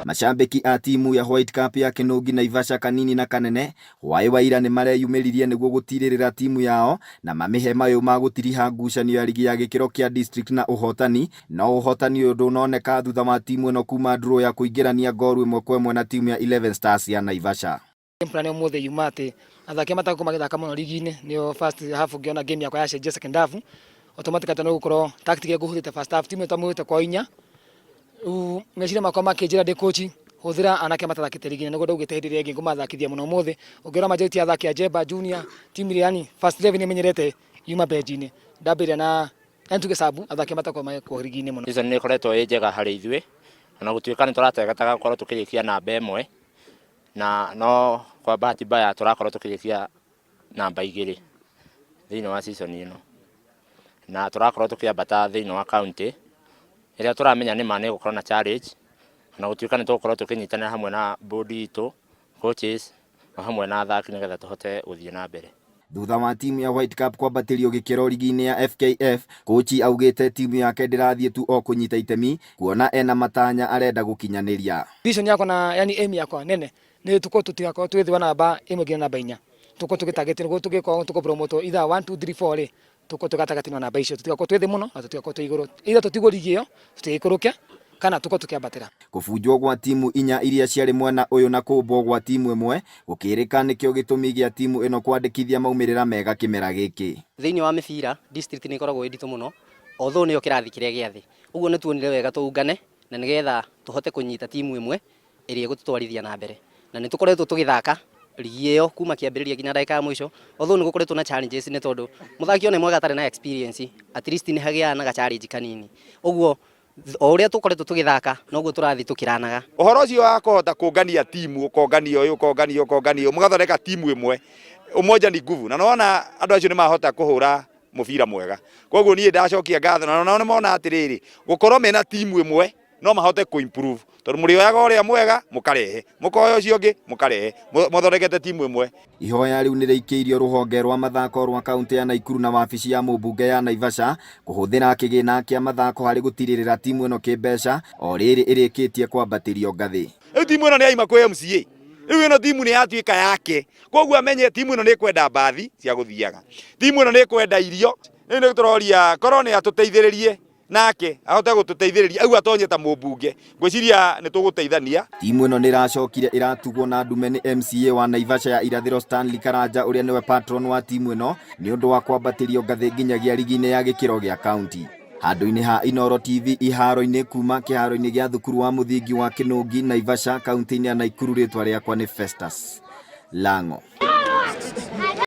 Macambĩki a timu ya White Cup ya Kĩnũngi Naivasha kanini na kanene hwaĩ wa ira nĩmareyumĩririe nĩguo gũtirĩrĩra timu yao na mamĩhe mayũ ma gũtiriha ngucanio ya rigi ya gĩkĩro kĩa district na ũhotani no ũhotani ũyũ ndũnoneka thutha wa timu ĩno kuma draw ya kũingĩrania ngoru ĩmwe kwa ĩmwe na timu ya 11 Stars ya Naivasha. Game plan ya ũmũthĩ yuma atĩ athaki arĩa matakorwo magĩthaka mũno rigi-inĩ nĩo first half ngĩona game yakwa yacenjia second half automatically nĩ gũkorwo tactic ĩrĩa ngũhũthĩte first half timu ĩyo twamĩhũrĩte kwa inya. Rĩu meciria makwa makĩnjĩra ndĩ coach hũthĩra anake matathakĩte rigi-inĩ nĩguo ndaugĩte hĩndĩ ĩrĩa ĩngĩ ngũmathakithia mũno ũmũthĩ. Ũngĩrora majority ya athaki a Jemba Junior timu ĩrĩa yani first 11 ĩmenyerete yuma bench-inĩ ndambĩrĩria na yani tuge sub athaki arĩa matakoragwo magĩkuo rigi-inĩ mũno. Season nĩ ĩkoretwo ĩ njega harĩ ithuĩ ona gũtuĩka nĩ tũrategetaga gũkorwo tũkĩrĩkia namba ĩmwe na no kwa bahati mbaya tũrakorwo tũkĩrĩkia namba igĩrĩ thĩinĩ wa season ĩno na tũrakorwo tũkĩambata thĩinĩ wa county ĩrĩa tũramenya nĩ ma nĩ ĩgũkorwo na challenge ona gũtuĩka nĩ tũgũkorwo tũkĩnyitanĩra hamwe na board itũ, coaches o hamwe na athaki nĩgetha tũhote gũthiĩ na mbere. Thutha wa timu ya White Cup kwambatĩrio gĩkĩro rigi-inĩ ya FKF, kũci augĩte timu yake ndĩrathiĩ tu o kũnyita itemi kuona ena matanya arenda gũkinyanĩria. Vision yakwa na yani aim yakwa nene nĩ tukorwo tutigakorwo twĩ thĩ wa namba ĩmwe nginya namba inya tukorwo tũgĩtarget nĩguo tũgĩkorwo tũkũ either 1 2 3 4 rĩ tukorwo twĩ gatagatĩ wa namba icio tutigakorwo twĩ thĩ mũno na tutigakorwo twĩ igũrũ either tũtigwo rigi ĩyo tũtigĩikũrũke kana tukorwo tũkĩambatĩra. Kũbunjwo gwa timu inya iria ciarĩ mwena ũyũ na kũmbwo gwa timu ĩmwe gũkĩrĩka nĩkĩo gĩtũmi gĩa timu ĩno kwandĩkithia maumĩrĩra mega kĩmera gĩkĩ. Thĩinĩ wa mĩbira district nĩ ĩkoragwo ĩ nditũ mũno although nĩyo kĩrathi kĩrĩa gĩa thĩ ũguo nĩ tuonire wega tũungane na nĩgetha tũhote kũnyita timu ĩmwe ĩrĩa ĩgũtũtwarithia na mbere na nĩ tũkoretwo tũgĩthaka rigi ĩyo kuma kĩambĩrĩria nginya ndagĩka ya mũico although nĩ gũkoretwo na challenges nĩ tondũ mũthaki ona mwega atarĩ na experience at least nĩ hagĩaga na ga challenge kanini ũguo o ũrĩa tũkoretwo tũgĩthaka noguo tũrathiĩ tũkĩranaga. Ũhoro ũcio wa kũhota kũngania timu ũkongania ũyũ ũkongania ũkongania ũyũ mũgathondeka timu ĩmwe umoja ni nguvu na nona andũ acio nĩ mahota kũhũra mũbira mwega koguo niĩ ndacokia ngatho na nao nĩ mona atĩrĩrĩ gũkorwo mena timu ĩmwe no mahote kũ improve tondũ mũrĩoyaga ũrĩa mwega mũkarehe mũkoya ũcio ũngĩ mũkarehe mũthondekete timu ĩmwe. Ihoya rĩu nĩrĩikĩirio rũhonge rwa mathako rwa kaunti ya Naikuru na wabici ya mũmbunge ya Naivasha kũhũthĩra kĩgĩna kĩa mathako harĩ gũtirĩrĩra timu ĩno kĩmbeca o rĩrĩ ĩrĩkĩtie kwambatĩrio ngathĩ. Rĩu timu ĩno nĩ yaima kwĩ MCA rĩu ĩno timu nĩ yatuĩka yake koguo amenye timu ĩno nĩ ĩkwenda mbathi cia gũthiaga timu ĩno nĩ ĩkwenda irio rĩu nĩ tũroria korwo nĩ atũteithĩrĩrie nake ahote gũtũteithĩrĩria au atonye ta mũmbunge ngwĩciria nĩ tũgũteithania. Timu ĩno nĩ ĩracokire ĩratugwo na ndume nĩ MCA wa Naivasha ya Irathĩro Stanley Karanja ũrĩa nĩwe patron wa timu ĩno nĩ ũndũ wa kwambatĩrio ngathĩ nginyagia rigi-inĩ ya gĩkĩro gĩa kaunti. Handũ-inĩ ha Inooro TV iharo-inĩ kuma kĩharo-inĩ gĩa thukuru wa mũthingi wa Kĩnũngi, Naivasha, kaunti-inĩ ya Naikuru rĩtwa rĩakwa nĩ Festus Lang'o.